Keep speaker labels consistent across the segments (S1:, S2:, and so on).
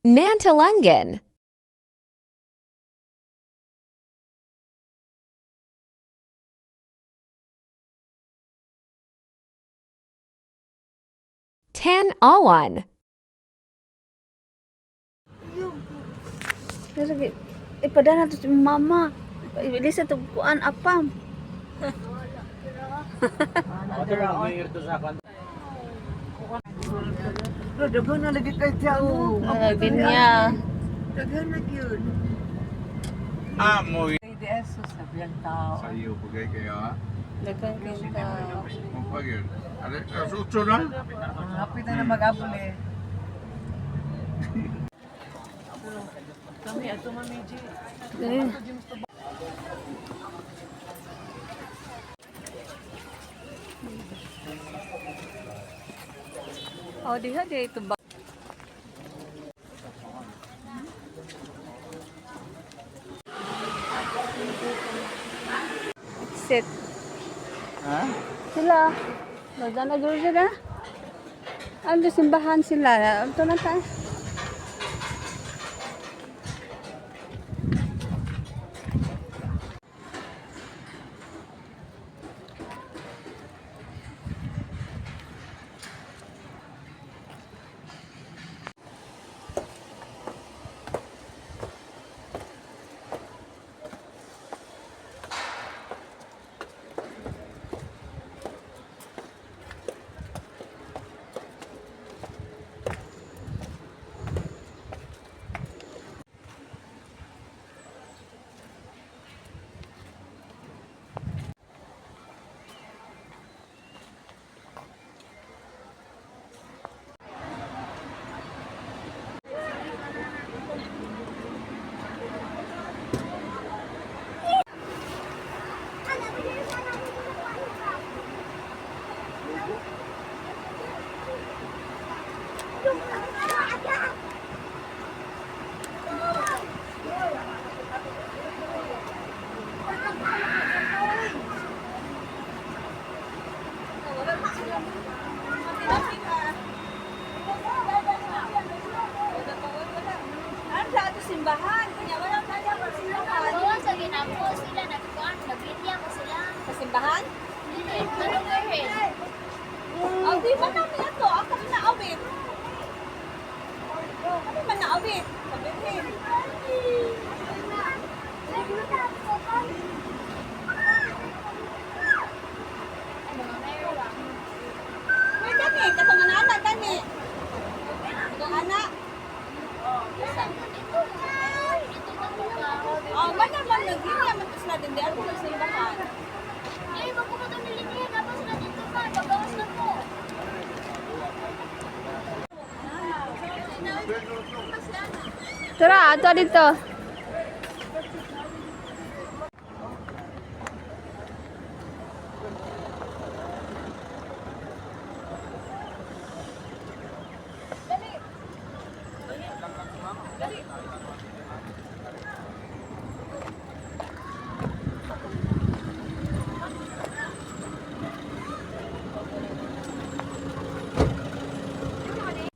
S1: Mantalungan. Tan-awan.
S2: Sige, ipadana to si mama. Ibilisa to kuan apam.
S3: Daghan na lagi kay tao.
S2: Binya.
S3: Daghan na gyud.
S4: Amoy.
S3: Tao.
S4: Sa iyo pagay kayo ha.
S2: Daghan kay tao.
S4: Kung pag yun. Ano, sutso na?
S3: Hapit na na mag-abol eh.
S2: Eh. Oh, diha diha ito ba? Sit.
S4: Ha?
S2: Sila. Magdana guro sila. Ando simbahan sila. Ito na tayo. Simbahan. Kanya wala tayo simbahan.
S5: Oo, sa ginako sila, nagkuhan, naglinya ko sila.
S2: Sa simbahan?
S5: Dili, anong girl?
S2: Oh, di ba namin ato? Ako man naawit. Kami man naawit. Sabihin.
S5: Mga meron lang.
S2: May gani, katong anak gani. Katong anak.
S5: Dito, dito ka.
S2: Oh, man naman naglinya man to sila din di ako sa simbahan.
S5: Ay, wag ko pa nilinya, dapat sila dito pa, pagawas na po.
S2: Tara, ato dito.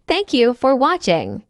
S1: Thank you for watching.